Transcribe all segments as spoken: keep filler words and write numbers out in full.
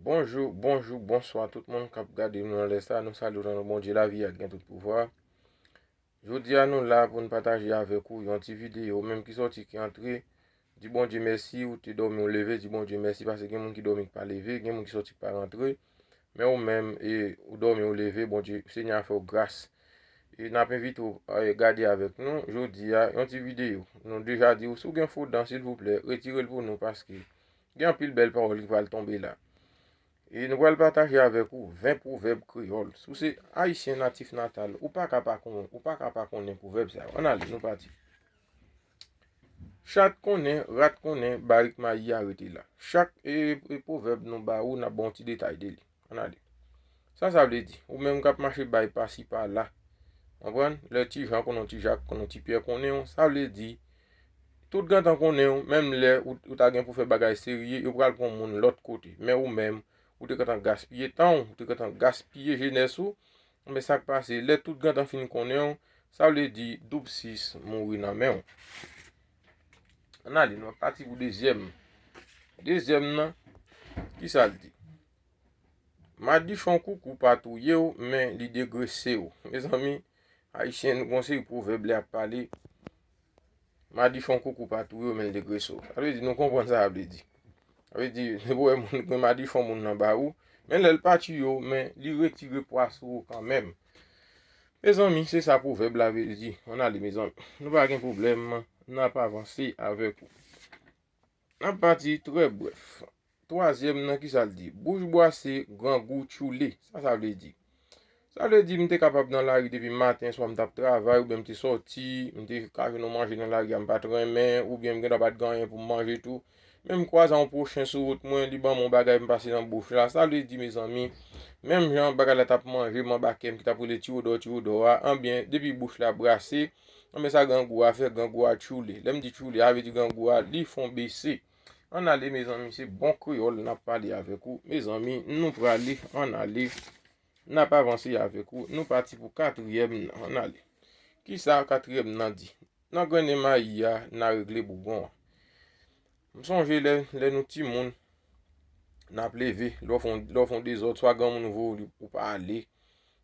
Bonjou, bonjou, bonswa tout moun k ap gade nou nan lè sa. Nou salye w nan non Bondye, lavi a gen tout pouvwa. Jodi a nou la pou n pataje avèk ou yon ti videyo, ou menm ki sòti ki antre, di Bondye mèsi, ou te dòmi ou leve, di Bondye mèsi, paske gen moun ki dòmi ki pa leve, gen moun ki sòti ki pa rantre, men ou menm, e, ou dòmi ou leve, Bondye, Senyè a fè w gras. E n ap envite w, e, gade avèk nou, jodi a, yon ti videyo. Nou deja di w, si w gen fo dan, silvouplè, retire l pou nou, paske gen anpil bèl pawòl ki pral tonbe la. E nou pral pataje avèk ou ven pwovèb kreyòl. Si w se Ayisyen natif natal, ou pa ka pa konnen, ou pa ka pa konnen pwovèb sa yo. Ann ale, nou pati. Chat konnen, rat konnen, barik mayi a rete la. Chak, e, e, pwovèb nou ba ou, n ap ba w yon ti detay de li. Ann ale. Sa sa vle di? Ou menm k ap mache bay pasi pala. Konprann? Lè Ti Jan konnen w, Ti Jak konnen w, Ti Pyè konnen w, sa vle di, tout gentan konnen w, menm lè ou, ou ta gen pou fè bagay serye, yo pral pran moun lòt kote. Men ou menm, ou te gentan gaspiye tan w, ou te gentan gaspiye jenès ou, men sa k pase, lè tout gentan fin konnen w, sa vle di doub sis mouri nan men w. Ann ale, nou pati pou dezyèm. Dezyèm nan, ki sa l di? Madichon koukou pa touye w, men li degrese w. Mezanmi, Ayisyen, nou gon seri pwovèb lè ap pale. Madichon koukou pa touye w, men li degrese w. Sa vle di, nou konprann sa sa vle di. Sa vle di, depi w wè moun gen madichon moun nan ba ou, men lè l pa tiye w, men li retire pwa sou ou kanmenm. Mezanmi, se sa pwovèb la vle di. Ann ale, mezanmi. Nou pa gen pwoblèm, n ap avanse avèk ou. N ap pati trè brèf. Twazyèm nan, ki sa l di? Bouch bwase, grangou tchoule. Sa sa vle di? Sa vle di, m te kapab nan lari depi maten, swa m t ap travay, oubyen m te sòti, m te ka jwenn yon manje nan lari a, m pa t renmen, oubyen m gendwa pa t gen anyen pou m manje tou. Men m kwaze yon pwochen sou wout mwen, li ban m yon bagay, m pase nan bouch la. Sa vle di, mezanmi, menm jan bagay la t ap manje m anba kè m ki t ap rele tiwodò, tiwodò a, anbyen, depi bouch la brase, anbyen, sa grangou a fè, grangou a tchoule. Lè m di tchoule, sa vle di grangou a, li fon bese. Ann ale, mezanmi, se bon kreyòl n ap pale avèk ou. Mezanmi, nou prale, ann ale. N ap avanse avèk ou. Nou pati pou katriyèm nan. Ann ale. Kisa katriyèm nan di? Nan grennen mayi a, n a regle bougon an. M sonje lè, lè nou timoun, n ap leve, lè w fè yon, lè w fè yon dezòd, swa granmoun voye w, ou pa ale.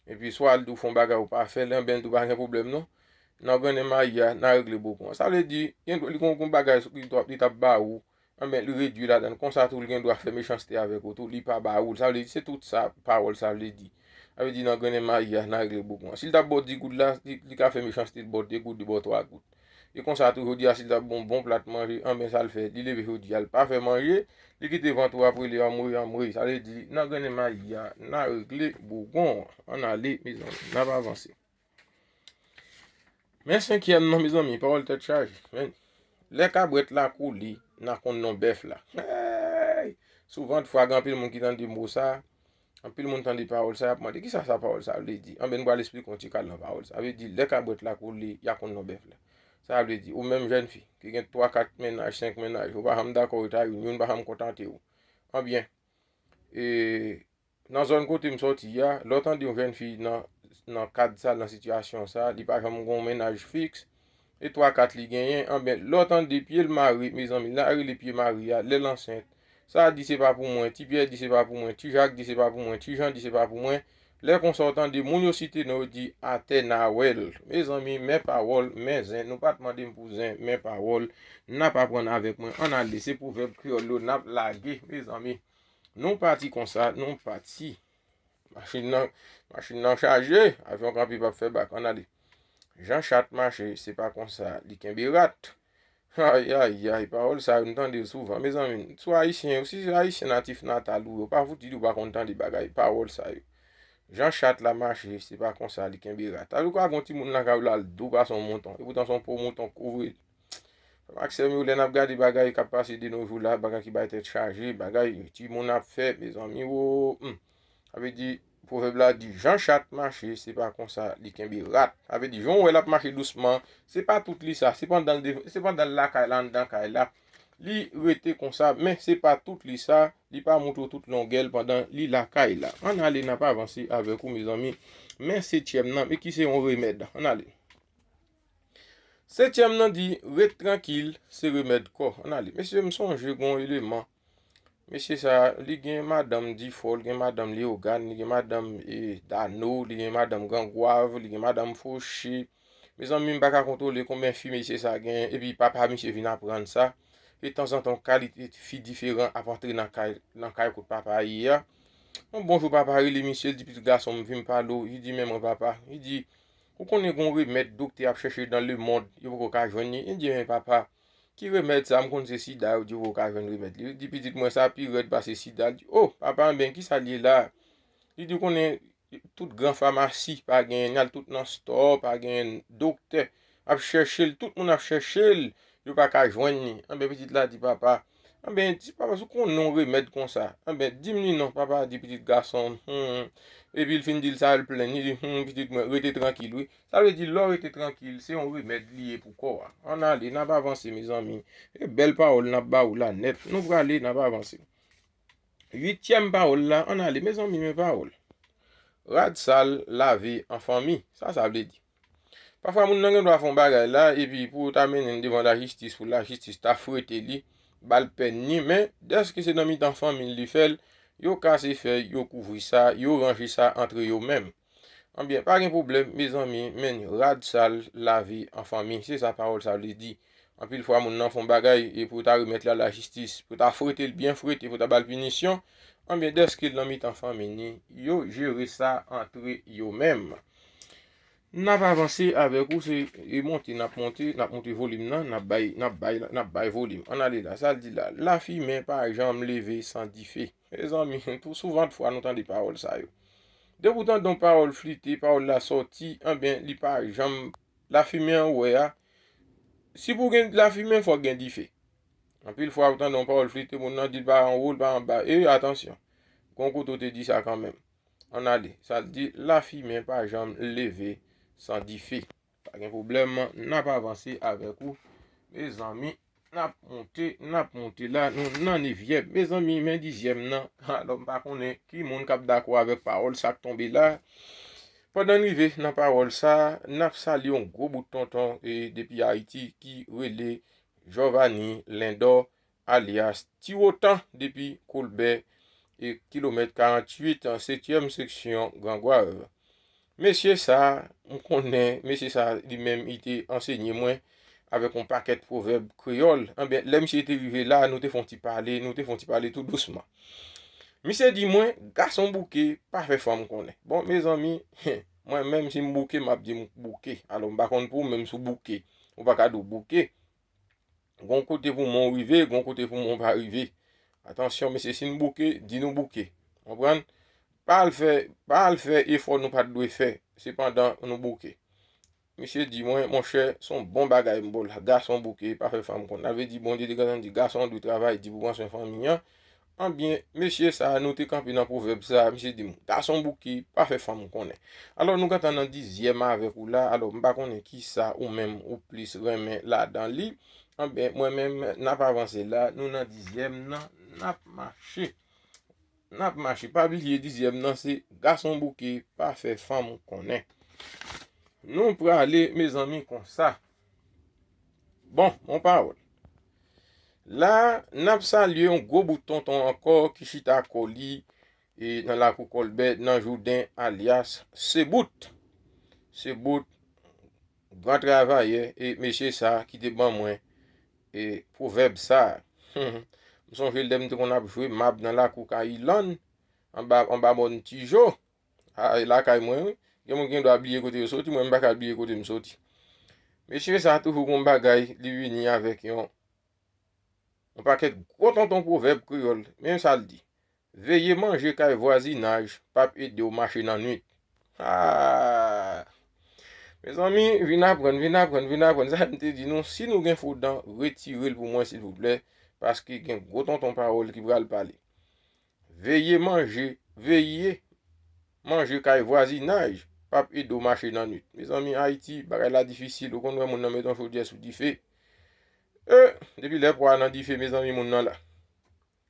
Epi swa l di w fè yon bagay ou pa fè l, anben l di w pa gen pwoblèm non. Nan grennen mayi a, n a regle bougon an. Sa vle di, gen, li gon, gon bagay li t ap, li t ap ba ou, anben, li redui ladan l. Konsa tou, li gen dwa fè mechanste avèk ou tou, li pa ba ou l. Sa vle di, se tout sa pawòl sa vle di. Sa vle di, nan grennen mayi a, n a regle bougon an. Si l t ap ba w di goud la, li, li ka fè mechanste, l ba w de goud, li ba w twa goud. E konsa tou, jodi a, si l t ap ba w bon plat manje, anben, sa l fè, li leve jodi a, l pa fè manje, li kite vant ou ap rele anmwe, anmwe. Sa vle di, nan grennen mayi a, n a regle bougon an. Ann ale, mezanmi, n ap avanse. Men senkyèm nan, mezanmi, pawòl tèt chaje. Men, lè kabrèt la koule, n a konn non bèf la. Hey! Souvantfwa, gen anpil moun ki tande mo sa, anpil moun tande pawòl sa, y ap mande, kisa sa pawòl sa vle di? Anben, n pral esplike yon ti kal nan pawòl sa. Sa vle di, lè kabrèt la koule, y a konn non bèf la. Sa vle di, ou menm jèn fi, ki gen twa, kat mennaj, senk mennaj, ou pa janm dakò rete a youn, youn pa janm kontante w. Anbyen, e, nan zòn kote m sòti a, lè w tande yon jèn fi nan, nan kad sa, nan sitiyasyon sa, li pa janm gon mennaj fiks, e twa kat li genyen, anben, lè w tande pye l mare, mezanmi, l a rele pye mare a, lè l ansent, sa di se pa pou mwen, Ti Pyè di se pa pou mwen, Ti Jak di se pa pou mwen, Ti Jan di se pa pou mwen, lè konsa w tande moun yo site non yo di atè n a wè l. Mezanmi, men pawòl, men zen, nou pa t mande m pou zen, men pawòl, n ap aprann avèk mwen, ann ale, se pwovèb kreyòl yo n ap lage, mezanmi. Nou pati konsa, nou pati. Machin nan, machin nan chaje, avyon kanpe p ap fè bak, ann ale. Jan chat mache, se pa konsa li kenbe rat. Ay, ay, ay, pawòl sa yo, nou tande yo souvan. Mezanmi, si w ayisyen, si se ayisyen natif natal ou yo, pa fouti di w pa konn tande bagay, pawòl sa yo. Jan chat la mache, se pa konsa li kenbe rat. Sa vle kwa gon timoun lakay ou la, l dou pase yon mouton. E poutan se yon po mouton kouvri l. Frè m ak sè m yo, lè n ap gade bagay k ap pase de nos jours la, bagay ki bay tèt chaje, bagay timoun ap fè, mezanmi, wo, hmm. Sa vle di, pwovèb la di, jan chat mache, se pa konsa li kenbe rat. Sa vle di, jan w wè l ap mache dousman, se pa tout li sa, se pandan l de-, se pandan l lakay la, anndan kay la, li rete konsa, men se pa tout li sa, li pa montre w tout longè l pandan li lakay la. Ann ale, n ap avanse avèk ou, mezanmi. Men setyèm nan, men ki se yon remèd. Ann ale. Setyèm nan di, ret trankil, se remèd kò. Ann ale. Mesye, m sonje gon eleman, Mesye sa, li gen madanm Difò, li gen madanm Leyogàn, li gen madanm e, Dano, li gen madanm Grangwav, li gen madanm Foche. Mezanmi, m pa ka kontwole konbyen fi mesye sa gen, epi papa misye vin aprann sa. E tanzantan, yon kalite fi diferan ap antre nan kay, nan kay kot papa ye a. Yon bon jou, papa rele misye, li di, "Pitit gason m, vin m pale w." Li di, "Men mwen, papa." Li di, "Ou konnen gen yon remèd doktè ap chèche dans le monde, yo poko ka jwenn li." Li di, "Men papa, ki remèd sa? M konn se sida yo di yo poko ka jwenn remèd li." Li di, "Pitit mwen, sa pi rèd pase sida." Li di, "O, papa, anben, ki sa l ye la?" Li di, "Ou konnen, tout gran famasi pa genyen, n al tout nan stò, pa genyen doktè. Ap chèche l, tout moun ap chèche l, yo pa ka jwenn li." Anben, pitit la di, "Papa, anben, di papa, si w konnen yon remèd konsa, anben, di m li non." Papa di, "Pitit gason, hmm." Epi l fin di l sa, l plenn, li di, "Hmm, pitit mwen, rete trankil, wi." Sa vle di, lè w rete trankil, se yon remèd li ye pou kò a. Ann ale, n ap avanse, mezanmi. E bèl pawòl n ap ba ou la nèt. Nou prale, n ap avanse. Uityèm pawòl la, ann ale, mezanmi, men pawòl. Rad sal lave an fanmi. Sa sa vle di? Pafwa, moun nan gen dwa fè yon bagay la, epi pou yo ta mennen l devan lajistis, pou lajistis ta frete li, ba l pèn li, men dèske se nan mitan fanmi l li fè l, yo kase fèy, yo kouvri sa, yo ranje sa antre yo menm. Anbyen, pa gen pwoblèm, mezanmi, men rad sal lave an fanmi, se sa pawòl sa vle di. Anpil fwa, moun nan fè yon bagay, e pou yo ta remèt li a lajistis, pou yo ta frete l byen frete, pou yo ta ba l pinisyon, anbyen, dèske l nan mitan fanmi li, yo jere sa antre yo menm. N ap avanse avèk ou, se e monte, n ap monte, n ap monte volim nan, n ap bay, n ap bay, n ap bay volim. Ann ale la, sa l di la, lafimen pa janm leve san dife. Mezanmi, twò souvan fwa nou tande pawòl sa yo. Depi w tande yon pawòl flite, pawòl la sòti, anben, li pa janm, lafimen an ou wè a, si pou gen lafimen, fòk gen dife. Anpil fwa, ou tande yon pawòl flite, moun nan di l pa anwo, l pa anba. E, atansyon, gon kote w te di sa kanmenm. Ann ale, sa l di, lafimen pa janm leve san dife. Pa gen pwoblèm, n ap avanse avèk ou. Mezanmi, n ap monte, n ap monte la, nou nan nevyèm. Mezanmi, men dizyèm nan. Alò, m pa konnen ki moun k ap dakò avèk pawòl sa k tonbe la. Pandan n rive nan pawòl sa, n ap salye yon gwo bout tonton e depi Ayiti ki rele Jovani Lendò, alyas Ti Wotan, depi Kolbè e kilomèt karanntuit, setyèm seksyon Gran Gwav. Mesye sa, m konnen, mesye sa, li menm, li te ansenye mwen avèk yon pakèt pwovèb kreyòl. Anben, lè misye te rive la, nou te fè yon ti pale, nou te fè yon ti pale tou dousman. Misye di mwen, gason bouke pa fè fanm konnen. Bon, mezanmi, mwen menm, si m bouke, m ap di m bouke. Alò, m pa konn pou ou menm si w bouke. Ou pa ka di w bouke. Gon kote pou mwen w rive, gon kote pou mwen w pa rive. Atansyon, mesye, si n bouke, di nou bouke. Konprann? Pa al fè, pa al fè efò nou pa t dwe fè, sepandan nou bouke. Misye di mwen, monchè, se yon bon bagay m ba w la, gason bouke, pa fè fanm konnen. Sa vle di, Bondye te gentan di, gason an dwe travay di pou pran swen fanmi an. Anbyen, mesye sa, nou te kanpe nan pwovèb sa, misye di m, gason bouke, pa fè fanm konnen. Alò, nou gentan nan dizyèm avèk ou la, alò, m pa konnen kisa ou menm ou plis renmen ladan li. Anben, mwen menm, n ap avanse la, nou nan dizyèm nan, n ap mache. N ap mache. Pa bliye dizyèm nan, se gason bouke, pa fè fanm konnen. Nou prale, mezanmi, konsa. Bon, bon pawòl. La, n ap salye yon gwo bout tonton ankò ki chita kò li e nan lakou Kòlbè, nan Jouden, alyas Sebout. Sebout, gran travayè, e mesye sa ki te ban mwen e pwovèb sa. M sonje lè m te konn ap jwe mab nan lakou Kayilann, anba, anba mòn Tijo. A, e lakay mwen, wi. Gen moun ki gen dwa bliye kote yo soti, mwen m pa ka bliye kote m soti. Mesye sa toujou gon bagay, li vini avèk yon, yon pakèt gwo tonton pwovèb kreyòl. Men sa l di, veye manje kay vwazinaj p ap ede w mache nan nwit. A! Mezanmi, vin aprann, vin aprann, vin aprann. Sa m te di nou, si nou gen fo dan, retire l pou mwen, silvouplè, paske gen gwo tonton pawòl ki pral pale. Veye manje, veye manje kay vwazinaj p ap ede w mache nan nwit. Mezanmi, Ayiti, bagay la difisil. Ou konn wè moun nan met yon chodyè sou dife. E, depi lè pwa a nan dife, mezanmi, moun nan la.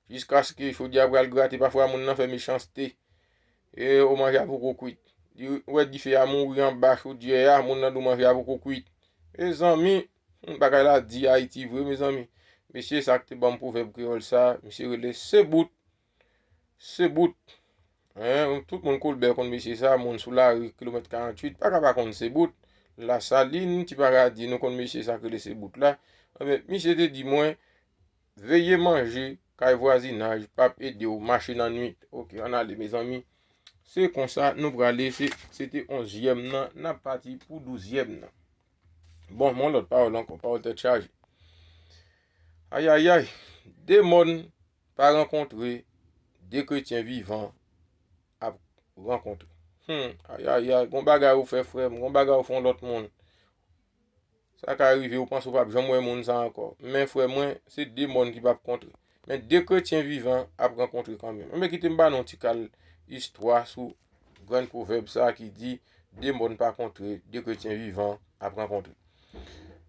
Jiskaske chodyè a pral grate, pafwa moun nan fè mechanste. E, o manje a poko kwit. Li wè dife a mouri anba chodyè a, moun nan di w manje a poko kwit. Mezanmi, hmm, bagay la di Ayiti vre, mezanmi. Mesye sa ki te ban m pwovèb kreyòl sa, misye rele Sebout. Sebout. Hein, tout moun Kolbè konn mesye sa, moun sou lari, kilomèt karanntuit, pa ka pa konn Sebout. Lasalin, Ti Paradi, nou konn mesye sa k rele Sebout la. Anben, misye te di mwen, veye manje kay vwazinaj p ap ede w mache nan nwit. Oke, ann ale, mezanmi. Se konsa, nou prale, se, se te onzyèm nan, n ap pati pou douzyèm nan. Bon, men yon lòt pawòl ankò, pawòl tèt chaje. Ayayay, de mòn pa rankontre, de kretyen vivan ap rankontre. Hmm, ayayay, gon bagay ou fè frè m, gon bagay ou fè yon lòt moun. Sa ka rive ou panse ou p ap janm wè moun sa ankò. Men frè mwen, se de mòn ki p ap kontre. Men de kretyen vivan ap rankontre kanmenm. Anben kite m ba nou yon ti kal istwa sou grenn pwovèb sa ki di, de mòn pa kontre, de kretyen vivan ap rankontre.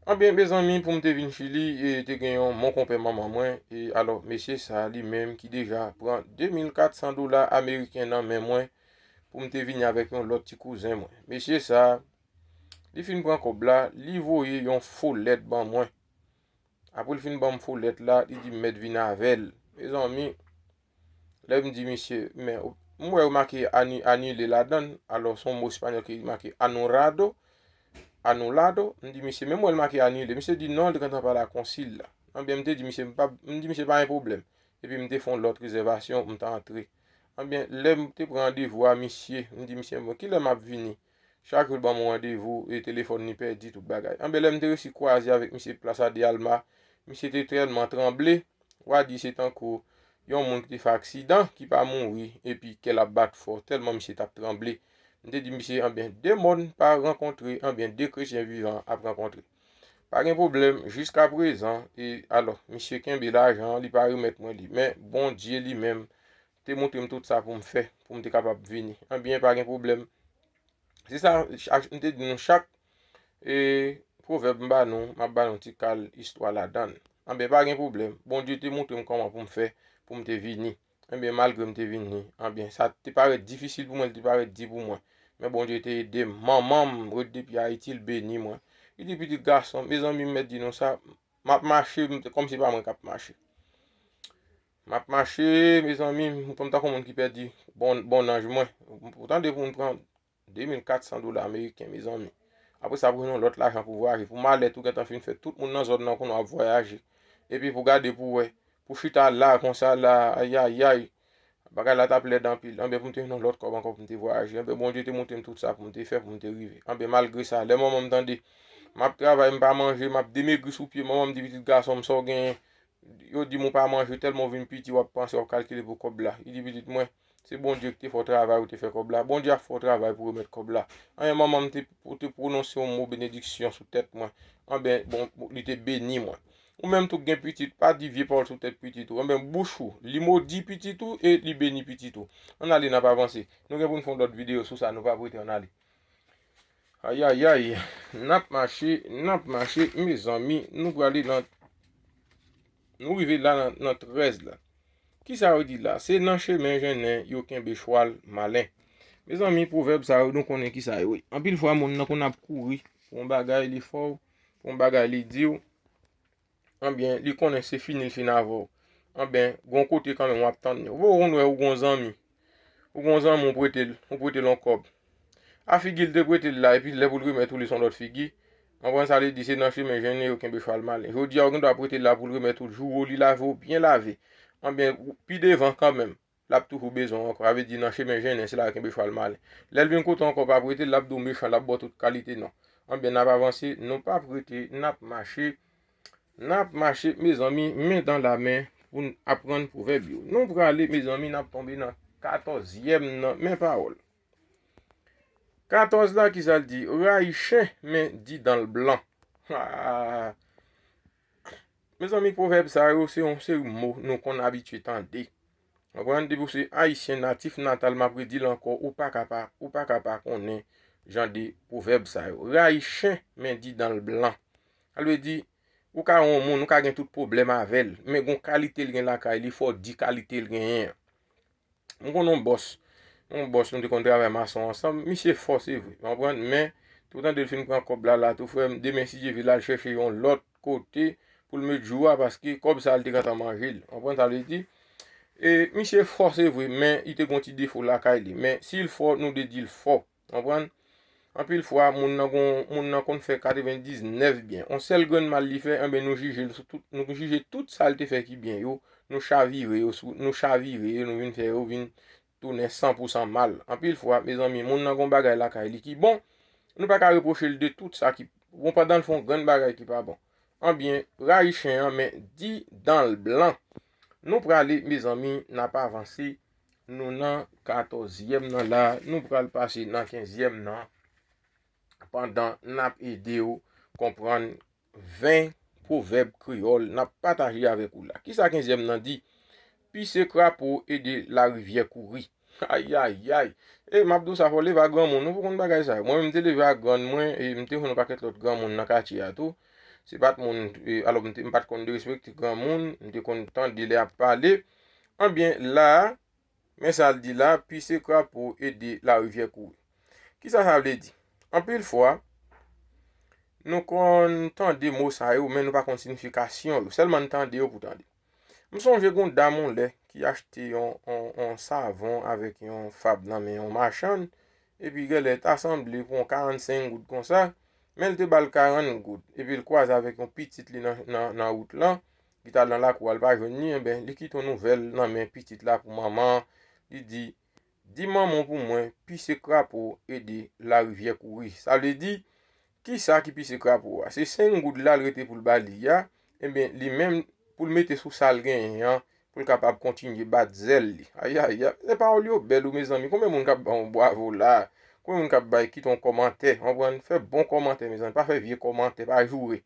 Anben, mezanmi, pou m te vin Chili, e, te gen yon monkonpè manman mwen, e alò, mesye sa, li menm ki deja pran de mil kat san dola ameriken nan men mwen, pou m te vini avèk yon lòt ti kouzen mwen. Mesye sa, li fin pran kòb la, li voye yon fo lèt ban mwen. Apre l fin ban m fo lèt la, li di m mèt vin avè l. Mezanmi, lè m di misye, men, m wè yo make ani-, anile ladan l, alò se yon mo espanyòl ki make anulado, anulado, m di misye, men m wè l make anile. Misye di non, li gentan pale ak konsil la. Anben, m te di misye, m pa, m di misye pa gen pwoblèm. Epi m te fè yon lòt rezèvasyon, m t antre. Anben, lè m te pran randevou a misye, m di misye, bon, kilè m ap vini? Chak jou l ban m yon randevou, e telefòn li pèdi, tout bagay. Anben, lè m te resi kwaze avèk misye Plaza de Alma, misye te tèlman tranble, w a di se tankou yon moun ki te fè aksidan, ki pa mouri, epi kè l ap bat fò, tèlman misye t ap tranble. M te di misye, anben, de mòn pa rankontre, anben, de kretyen vivan ap rankontre. Pa gen pwoblèm, jiskaprezan, e alò, misye kenbe lajan an, li pa remèt mwen li. Men, Bondye li menm te montre m tout sa pou m fè, pou m te kapab vini. Anbyen, pa gen pwoblèm. Se sa, chak, m te di nou, chak, e, pwovèb m ba nou, m ap ba nou ti kal istwa ladan l. Anbyen, pa gen pwoblèm. Bondye te montre m kòman pou m fè, pou m te vini. Anbyen, malgre m te vini, anbyen, sa te parèt difisil pou mwen, li te parèt di pou mwen. Men Bondye te ede m. Manman m, ret depi Ayiti, l beni mwen. Li di, pitit gason, mezanmi, m mèt di nou sa, m ap mache, m te, kòmsi pa mwen k ap mache. M ap mache, mezanmi, m tankou yon moun ki pèdi bon, bon nanj mwen. Ou tande pou moun pran de mil kat san dola ameriken, mezanmi. Apre sa, pou jwenn yon lòt lajan pou vwayaje. Pou malèt ou gentan fin fè, tout moun nan zòn nan konnen w ap vwayaje. Epi pou gade pou wè, pou chita la, konsa la, ayayay. Bagay la t ap lèd anpil. Anben, pou m te jwenn yon lòt kòb ankò pou m te vwayaje. Anben, Bondye te montre m tout sa pou m te fè, pou m te rive. Anben, malgre sa, lè manman m tande, m ap travay, m pa manje, m ap demegri sou pye, manman m di, pitit gason m, sa w genyen? Yo di m ou pa manje, tèlman w vin piti, w ap panse, w ap kalkile pou kòb la. Li di, pitit mwen, se Bondye ki te fè w travay, ou te fè kòb la. Bondye ap fè w travay pou remèt kòb la. Anyen, manman m te, ou te pwononse yon mo benediksyon sou tèt mwen. Anben, bon, li te beni mwen. Ou menm tou k gen pitit, pa di vye pawòl sou tèt pitit ou. Anben, bouch ou, li modi pitit ou e li beni pitit ou. Ann ale, n ap avanse. Nou gen pou n fè yon lòt videyo sou sa, nou p ap rete, ann ale. Ayayay, n ap mache, n ap mache, mezanmi, nou prale nan, nou rive la nan, nan trèz la. Kisa yo di la? Se nan chemen jennen yo kenbe chwal malen. Mezanmi, pwovèb sa yo, nou konnen kisa yo ye. Anpil fwa, moun nan konn ap kouri pou yon bagay, li fè w, pou yon bagay, li di w. Anbyen, li konnen se fini l fin avè w. Anbyen, gon kote kanmenm w ap tann li. Ou konn wè ou gon zanmi. Ou gon zanmi ou prete l, ou prete l yon kòb. A figi l te prete l la, epi lè pou l remèt ou li se yon lòt figi. Konprann sa li di, se nan chemen jennen yo kenbe chwal malen. Jodi a, ou gen dwa prete l la pou l remèt ou l jou ou, li lave ou byen lave. Anbyen, pi devan kanmenm, l ap toujou bezwen w ankò. Sa vle di nan chemen jennen, se la yo kenbe chwal malen. Lè l vin kote w ankò, pa prete l, l ap di w mechan, l ap ba w tout kalite non. Anbyen, n ap avanse, nou p ap rete, n ap mache. N ap mache, mezanmi, men dan la men pou n aprann pwovèb yo. Nou prale, mezanmi, n ap tonbe nan katòzyèm nan, men pawòl. Katòz la, kisa l di? Rayi chen, men di dan l blan. Ah! Mezanmi, pwovèb sa yo, se yon seri mo nou konn abitye tande. Konprann? Depi w se Ayisyen natif natal, m ap redi l ankò, ou pa ka pa, ou pa ka pa konnen jan de pwovèb sa yo. Rayi chen, men di dan l blan. Sa vle di, ou ka wè yon moun, ou ka gen tout pwoblèm avè l, men gon kalite l gen lakay li, fò w di kalite l genyen an. M konn yon bòs, yon bòs nou te konn travay mason ansanm, misye fò se vre, konprann, men tou tande l fin pran kòb la, la tou frè m, demen si Dye vle l al chèche yon lòt kote pou l met jou a, paske kòb sa a, li te gentan manje l. Konprann sa vle di? E misye fò, se vre, men li te gen yon ti defo lakay li. Men si l fò, nou te di l fò. Konprann? Anpil fwa, moun nan gon, moun nan konn fè katrevendiznèf byen. On sèl grenn mal li fè, enben, nou jije l sou tout, nou jije tout sa l te fè ki byen yo, nou chavire yo, sou, nou chavire yo, nou vin fè yo vin tounen san pou san mal. Anpil fwa, mezanmi, moun nan gon bagay lakay li ki bon, nou pa ka repwoche l de tout sa ki bon, pandan l fè yon grenn bagay ki pa bon. Anbyen, rayi chen an, men di dan l blan. Nou prale, mezanmi, n ap avanse. Nou nan katòzyèm nan la, nou pral pase nan kenzyèm nan. Pandan n ap ede w konprann ven pwovèb kreyòl n ap pataje avèk ou la. Kisa kenzyèm nan di? Pise krapo ede larivyè kouri. Ayayay. E m ap di w sa, fò w leve ak granmoun. Nou pa konn bagay sa yo. Mwen menm, m te leve ak grann mwen, e m te konn yon pakèt lòt granmoun nan katye a tou. Se pa t moun, e, alò, m te, m pa t konn derespekte granmoun, m te konn tande lè y ap pale. Anbyen, la a, men sa l di la, pise krapo ede larivyè kouri. Kisa sa vle di? Anpil fwa, nou konn tande mo sa yo, men nou pa konn siyifikasyon yo. Sèlman n tande yo pou tande. M sonje gen yon dam yon lè ki achte yon, yon, yon savon avèk yon fab nan men yon machann, epi genlè ta sanble pou yon karannsenk goud konsa, men l te ba l karant goud, epi l kwaze avèk yon pitit li nan, nan, nan wout lan, ki t al nan lakou a, l pa jwenn li, enben, li kite yon nouvèl nan men pitit la pou manman an, li di, di manman w pou mwen, pise krapo ede larivyè kouri. Sa vle di, kisa ki pise krapo a? Se senk goud la l rete pou l ba li a, enben, li menm, pou l mete sou sa l genyen an, pou l kapab kontinye bat zèl li. Ayayay, se pawòl yo bèl wi, mezanmi. Konbyen moun k ap ba yon bwavo la? Konbyen moun k ap bay, kite yon kòmantè? Konprann? Fè bon kòmantè, mezanmi. Pa fè vye kòmantè, pa joure.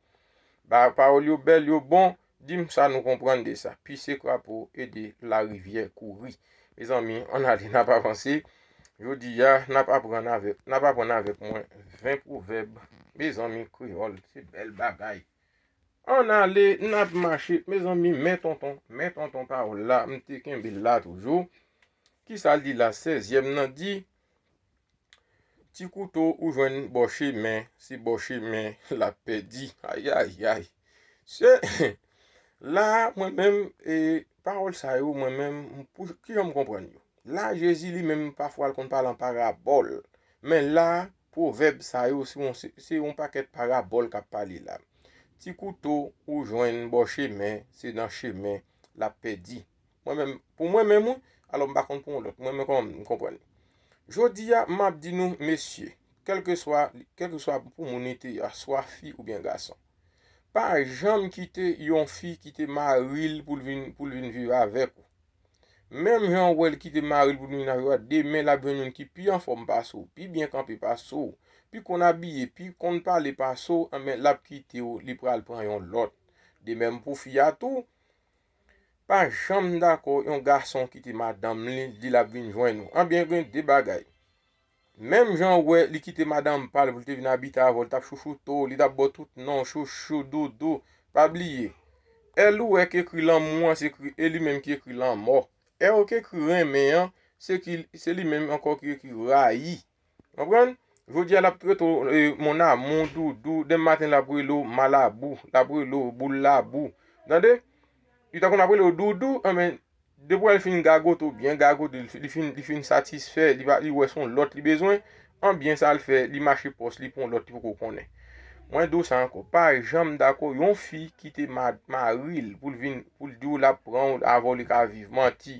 Ba, pawòl yo bèl, yo bon. Di m sa nou konprann de sa. Pise krapo ede larivyè kouri. Mezanmi, ann ale, n ap avanse. Jodi a, n ap aprann avèk, n ap aprann avèk mwen ven pwovèb. Mezanmi, kreyòl, se bèl bagay. Ann ale, n ap mache. Mezanmi, men tonton, men tonton pawòl la, m te kenbe l la toujou. Kisa l di la? Sèzyèm nan di, ti kouto ou jwenn bò chemen, se bò chemen l ap pèdi. Ayayay. Se, la, mwen menm, e, pawòl sa yo, mwen menm, pou, kijan m konprann yo? La, Jezi li menm, pafwa, l konn pale an parabòl. Men la, pwovèb sa yo, se yon, se, se yon pakèt parabòl k ap pale la. Ti kouto ou jwenn bò chemen, se nan chemen l ap pèdi. Mwen menm, pou mwen menm, wi, alò m pa konn pou yon lòt, mwen menm kòman m konprann. Jodi a, m ap di nou, mesye, kèlkeswa, kèlkeswa pou moun li te ye a, swa fi oubyen gason, pa janm kite yon fi kite mari l pou l vin, pou l vin viv avèk ou. Menm jan w wè l kite mari l pou l vin avèk ou a, demen l ap jwenn youn ki pi anfòm pase w, pi byen kanpe pase w, pi konn abiye, pi konn pale pase w, enben, l ap kite w, li pral pran yon lòt. De menm pou fi a tou, pa janm dakò yon gason kite madanm li, di l ap vin jwenn ou. Anbyen, gen de bagay. Menm jan w wè li kite madanm pa l pou l te vin abite avè w, li t ap chouchoute w, li t ap ba w tout non, chouchou, doudou. Pa bliye, L ou wè k ekri lanmou an, se ekri, e li menm ki ekri lanmò. R ki ekri renmen an, se ki, se li menm ankò ki ekri rayi. Konprann? Jodi a, l ap trete w, e, mon amour, doudou. Demen maten, l ap rele w malabou, l ap rele w boul labou. Tande? Li ta konn ap rele w doudou, enben, depi w wè l fin gagote w byen gagote, li fin, li fin satisfè, li pa, li wè se yon lòt li bezwen, anbyen sa l fè, li mache pòs li pou yon lòt li poko konnen. Mwen di w sa ankò, pa janm dakò yon fi kite ma-, mari l pou l vin, pou l di w l ap pran w, avè w li ka viv. Manti.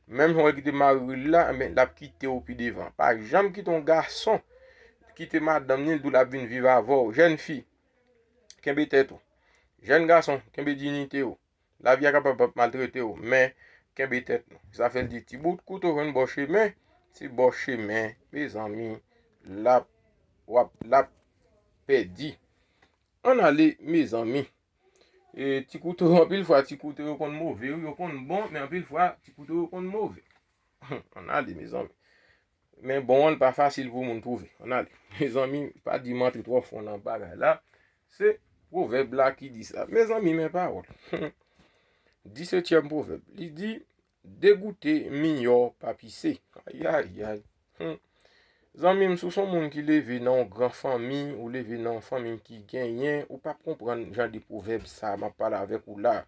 Menm jan w wè l kite mari l la, enben, l ap kite w pi devan. Pa janm kite yon gason kite madanm ni l di w l ap vin viv avè w. Jèn fi, kenbe tèt ou. Jèn gason, kenbe diyite w. Lavi a kapab ap maltrete w, men kenbe tèt nou. Sa fè l di, ti bout kouto jwenn bò chemen, se bò chemen, mezanmi, l ap, w ap, l ap pèdi. Ann ale, mezanmi. E, ti kouto, anpil fwa, ti kouto yo konn move, wi, yo konn bon, men anpil fwa, ti kouto yo konn move. Ann ale, mezanmi. Men bon an, li pa fasil pou moun twouve. Ann ale. Mezanmi, pa di m antre twò fon nan bagay la. Se pwovèb la ki di sa. Mezanmi, men pawòl. Disetyèm pwovèb. Li di, degoute miyò pa pise. Ayayay. Hmm. Zanmi m, si w se yon moun ki leve nan yon gran fanmi, ou leve nan yon fanmi ki genyen, ou p ap konprann jan de pwovèb sa a m ap pale avèk ou la.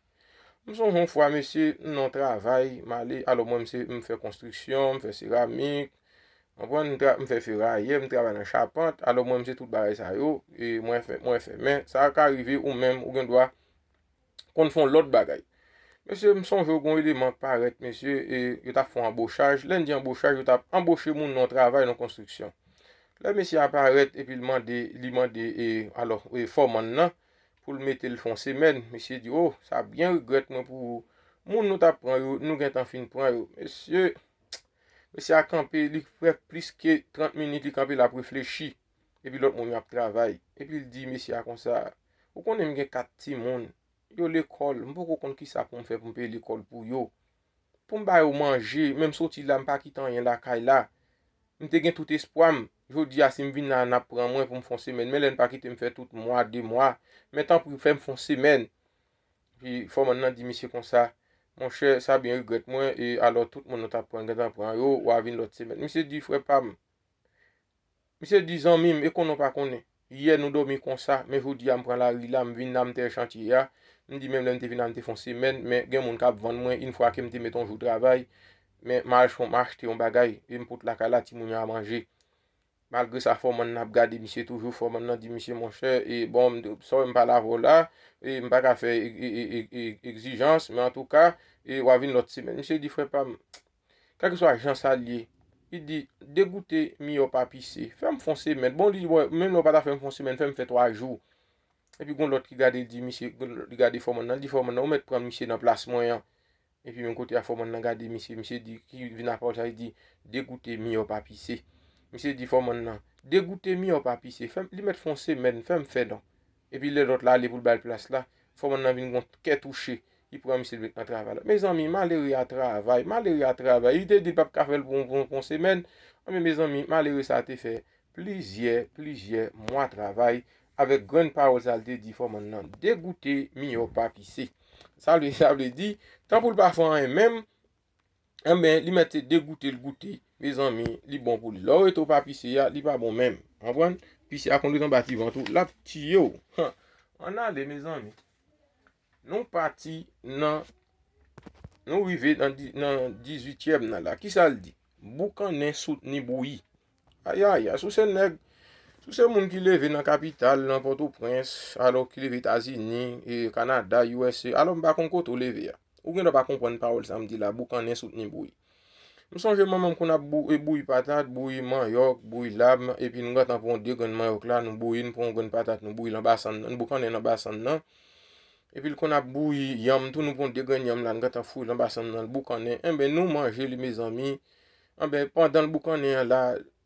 M sonje yon fwa, mesye, m nan yon travay, m ale, alò mwen, m se, m fè konstriksyon, m fè seramik, konprann, m tra-, m fè ferayè, m travay nan chapant, alò mwen, m se tout bagay sa yo, e mwen fè, mwen fè. Men, sa ka rive ou menm, ou gen dwa konn fè yon lòt bagay. Mesye, m sonje w gen yon eleman k parèt, mesye, e yo t ap fè yon anbochaj. Lè n di anbochaj, yo t ap anboche moun nan yon travay, nan konstriksyon. Lè mesye a parèt, epi l mande, li mande, e, alò, e, fòmann nan, pou l mete l fè yon semèn. Mesye di, "O, sa byen regrèt mwen pou ou. Moun nou t ap pran yo, nou gentan fin pran yo." Mesye, mesye a kanpe, li fè plis ke trant minit, li kanpe, l ap reflechi. Epi lòt moun yo ap travay. Epi l di mesye a konsa, "Ou konnen m gen kat timoun. Yo lekòl, m poko konn kisa pou m fè pou m peye lekòl pou yo. Pou m ba yo manje, men m soti la, m pa kite anyen lakay la. M te gen tout espwa m. Jodi a, si m vin la, n ap pran mwen pou m fè yon semèn. Men lè n pa kite m fè tout mwa, de mwa. Men tanpri, fè m fè yon semèn." Epi fòmann nan di misye konsa, "Monchè, sa byen regrèt mwen, e alò tout moun nou t ap pran, gentan pran yo, w a vin lòt semèn." Misye di, "Frè pa m," misye di, "Zanmi m, e konnen w pa konnen. Yè nou dòmi konsa, men jodi a m pran lari la, m vin la, m te chantye a. M di menm lè m te vin la, m te fè yon semèn, men gen moun k ap vann mwen, yon fwa ke m te mete yon jou travay, men m al chon, m achte yon bagay, e m pote lakay la, timoun yo a manje." Malgre sa, fòmann nan ap gade misye toujou. Fòmann nan di misye, "Monchè, e bon, m, sa w wè m pale avè w la, e m pa ka fè e, e, e, e, e, egzijans, men antouka, e w a vin lòt semèn." Misye di, "Frè pa m, kèlkeswa jan sa l ye," li di, "degoute miyò pa pise. Fè m fè yon semèn." Bon, li di, "Bon, menm lè w pa ta fè m fè yon semèn, fè m fè twa jou." Epi gon lòt ki gade, li di, "Misye," li gade fòmann nan, li di fòmann nan, "Ou mèt pran misye nan plas mwen an." Epi menm kote a, fòmann nan gade misye, misye di, ki vin ak pawòl sa, li di, "Degoute miyò pa pise." Misye di fòmann nan, "Degoute miyò pa pise. Fè m," li mèt fè yon semèn, "Fè m fè non." Epi lè lòt la ale pou l ba l plas la, fòmann nan vin gon kè touche, li pran misye, l met nan travay la. Mezanmi, malere a travay, malere a travay. Li te di l p ap ka fè l pou, pou, pou yon semèn. Anben, mezanmi, malere sa te fè plizyè, plizyè mwa travay avèk grenn pawòl sa l te di fòmann nan, "Degoute miyò pa pise." Sa vle, sa vle di, tan pou l pa fè anyen menm, enben, li mèt se degoute l goute. Mezanmi, li bon pou li. Lè w rete w pa pise a, li pa bon menm. Konprann? Pise a konn ret anba ti vant ou, l ap tiye w. Ann ale, mezanmi. Nou pati nan, nou rive nan di-, nan dizuityèm nan la. Kisa l di? Boukannen soutni bouyi. Ayayay, si w se nèg, si w se moun ki leve nan kapital, nan Pòtoprens, alò ki leve Etazini, e, Kanada, U S A, alò m pa konn kote w leve a. Ou gen dwa pa konprann pawòl sa m di la, boukannen soutni bouyi. M sonje manman m konn ap bou-, e, bouyi patat, bouyi manyòk, bouyi lab, epi nou gentan pran de grenn manyòk la, nou bouyi, nou pran yon grenn patat, nou bouyi l anba sann nan, nou boukannen l anba sann nan. Epi l konn ap bouyi yanm tou, nou pran de grenn yanm la, nou gentan fouye l anba sann nan, l boukannen. Enben, nou manje li, mezanmi. Enben, pandan l boukannen an la,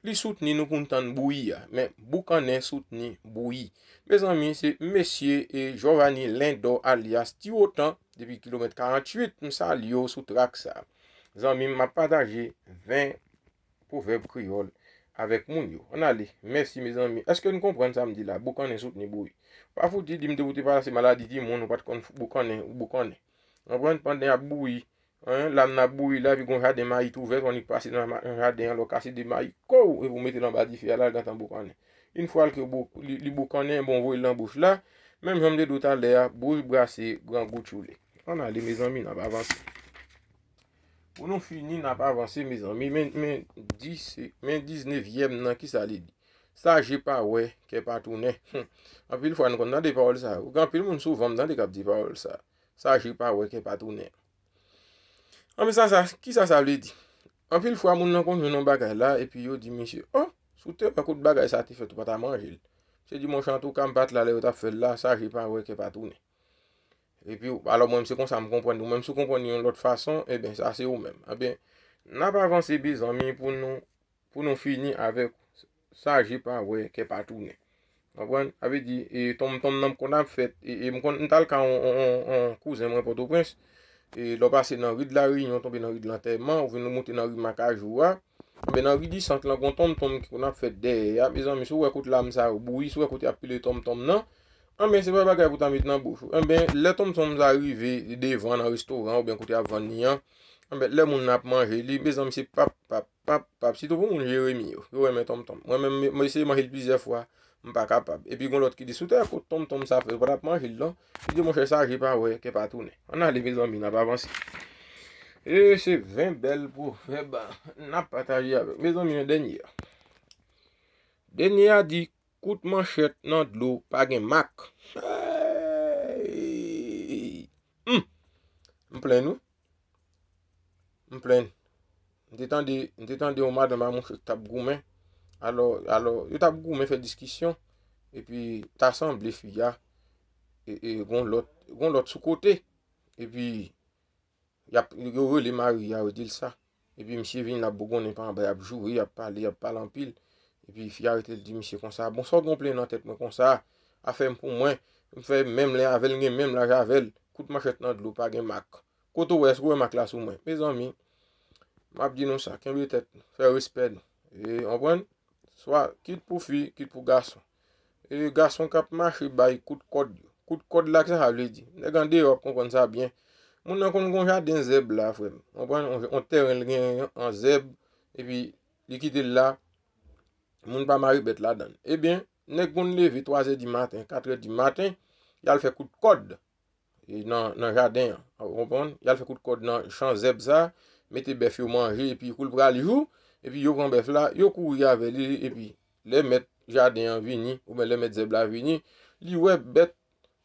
li soutni nou pou n tann bouyi a. Men, boukannen soutni bouyi. Mezanmi, se mesye e Jovani Lendò alyas Ti Wotan, depi kilomèt karanntuit, m salye w sou trak sa. Zanmi m, m ap pataje ven pwovèb kreyòl avèk moun yo. Ann ale. Mèsi, mezanmi. Èske n konprann sa m di la? Boukannen soutni bouyi. Pa fouti di m te pou te pase maladi timoun, ou pa t konn boukannen, ou boukannen. Konprann? Pandan y ap bouyi, en, lam nan ap bouyi la, epi gon jaden mayi tou vèt, w annik pase nan ma-, nan jaden an, lè w kase de mayi, kow, epi w mete l anba dife a la, l gentan boukannen. Yon fwa l ke bou-, li, li boukannen, bon, w voye l nan bouch la, menm jan m te di w talè a, bouch brase, grangou tchoule. Ann ale, mezanmi, n ap avanse. Pou nou fini, n ap avanse, mezanmi. Men, men, dis, men diznevyèm nan, kisa li di? Sa je pa wè, kè pa tounen. Hum. Anpil fwa, nou konn tande pawòl sa yo. Gen anpil moun souvan m tande k ap di pawòl sa. Sa je pa wè, kè pa tounen. Anben, sa, sa, kisa sa vle di? Anpil fwa, moun nan konn jwenn yon bagay la, epi yo di misye, "O, si w te wè kote bagay sa te fèt, ou pa ta manje l." Misye di, "Monchè, antouka, m pa t la lè yo t ap fè l la, sa je pa wè, kè pa tounen." Epi, alò, mwen, se konsa m konprann li. Ou menm, si w konprann li yon lòt fason, enben, sa se ou menm. Enben, n ap avanse, mezanmi, pou nou, pou nou fini avèk sa je pa wè, kè pa tounen. Konprann? Sa vle di, e, tonmtonm nan m konn ap fèt, e, e, m konn, m t al ka yon, yon, yon, yon kouzen mwen Pòtoprens, e, lè w pase nan ri de la Reyinyon, w tonbe nan ri de Lantèman, ou vin ou moute nan ri Makajou a, enben, nan ri di Sant lan, gon tonmtonm ki konn ap fèt dèyè a. Mezanmi, si w wè kote lam sa yo bouyi, si w wè kote y ap pile tonmtonm nan, enben, se pa bagay pou ta met nan bouch ou. Enben, lè tonmtonm sa rive devan nan restoran oubyen kote y ap vann li an, Anben, lè moun nan ap manje li, mezanmi, se pap, pap, pap, pap. Sitou pou moun Jeremi yo, yo renmen tonmtonm. Mwen menm, mwen eseye manje l plizyè fwa, m pa kapab. Epi gon lòt ki di, sou tè kot tonmtonm sa fè, ou pa t ap manje l non. Li di, monchè, sa je pa wè, kè pa tounen. Ann ale, mezanmi, n ap avanse. E se ven bèl pwovèb n ap pataje avèk. Mezanmi, yon dènye. Dènye a di, kout manchèt nan dlo pa gen mak. Hey! Hmm. M plenn wi. M plenn. M te tande, m te tande yon madanm a mouche k t ap goumen. Alò, alò, yo t ap goumen, fè diskisyon. Epi, ta sanble fi a, e, e, gon lòt, gon lòt sou kote. Epi, y ap, yo rele mari a, yo di l sa. Epi, misye vin, l ap bougonnen pa anba, y ap joure, y ap pale, y ap pale anpil. Epi, fi a rete, l di misye konsa, bon, sa w gen w plenn nan tèt mwen konsa, afè m pou mwen, m fè menm lè avè l, m gen menm laj avè l, kout manchèt nan dlo, pa gen mak. Kote w wè, èske w wè mak la sou mwen? Mezanmi, m ap di nou sa, kenbe tèt nou, fè respè nou. E, w konprann? Swa, kit pou fi, kit pou gason. E, gason k ap mache bay kout kòd yo. Kout kòd la, kisa sa vle di? Nèg andeyò ap konprann sa byen. Moun nan konn gon jaden zèb la, frè m. W konprann? On, on tèren l genyen an zèb, epi li kite l la, moun pa mare bèt ladan l. Ebyen, nèg konn leve twazè di maten, katrè di maten, y al fè kout kòd e nan, nan jaden an. Ou konprann? Y al fè kout kòd nan chan zèb sa, mete bèf yo manje, epi kou l pral jou, epi yo pran bèf la, yo kouri avè li, epi lè mèt jaden an vini, oubyen lè mèt zèb la vini, li wè bèt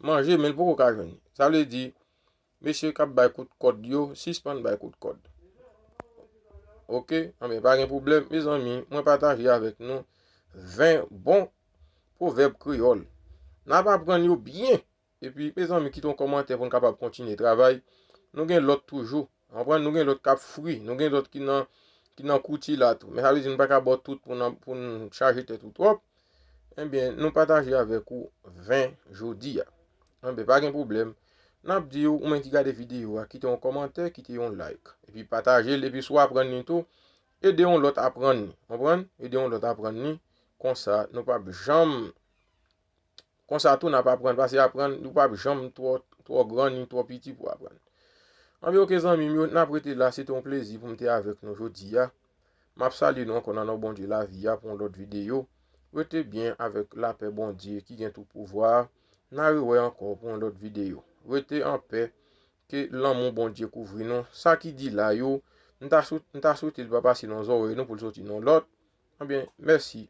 manje, men l poko ka jwenn li. Sa vle di, mesye k ap bay kout kòd yo, sispann bay kout kòd. Oke? Anben, pa gen pwoblèm. Mezanmi, mwen pataje avèk nou ven bon pwovèb kreyòl. N ap aprann yo byen. Epi, mezanmi, kite yon kòmantè pou n kapab kontinye travay. Nou gen lòt toujou. Konprann? Nou gen lòt k ap fri. Nou gen lòt ki nan, ki nan kouti la tou. Men sa vle di nou pa ka ba w tout pou n, pou n chaje tèt ou twòp. Ebyen, nou pataje avèk ou ven jodi a. Anben, pa gen pwoblèm. N ap di w, ou menm ki gade videyo a, kite yon kòmantè, kite yon like. Epi pataje l, epi si w aprann li tou, ede yon lòt aprann li. Konprann? Ede yon lòt aprann li. Konsa, nou p ap janm Konsa tou n ap aprann, paske aprann, ou p ap janm twò, twò gran ni twò piti pou aprann. Anben, oke, zanmi m yo, n ap rete la, se te yon plezi pou m te avèk nou jodi a. M ap salye nou ankò nan non Bondye lavi a pou yon lòt videyo. Rete byen avèk lapè Bondye ki gen tout pouvwa a. N a rewè ankò pou yon lòt videyo. Rete anpè, ke lanmou Bondye kouvri nou. Sa ki di la yo, m ta sou-, m ta swete l pa pase nan zòrèy nou pou l soti nan lòt. Anben, mèsi.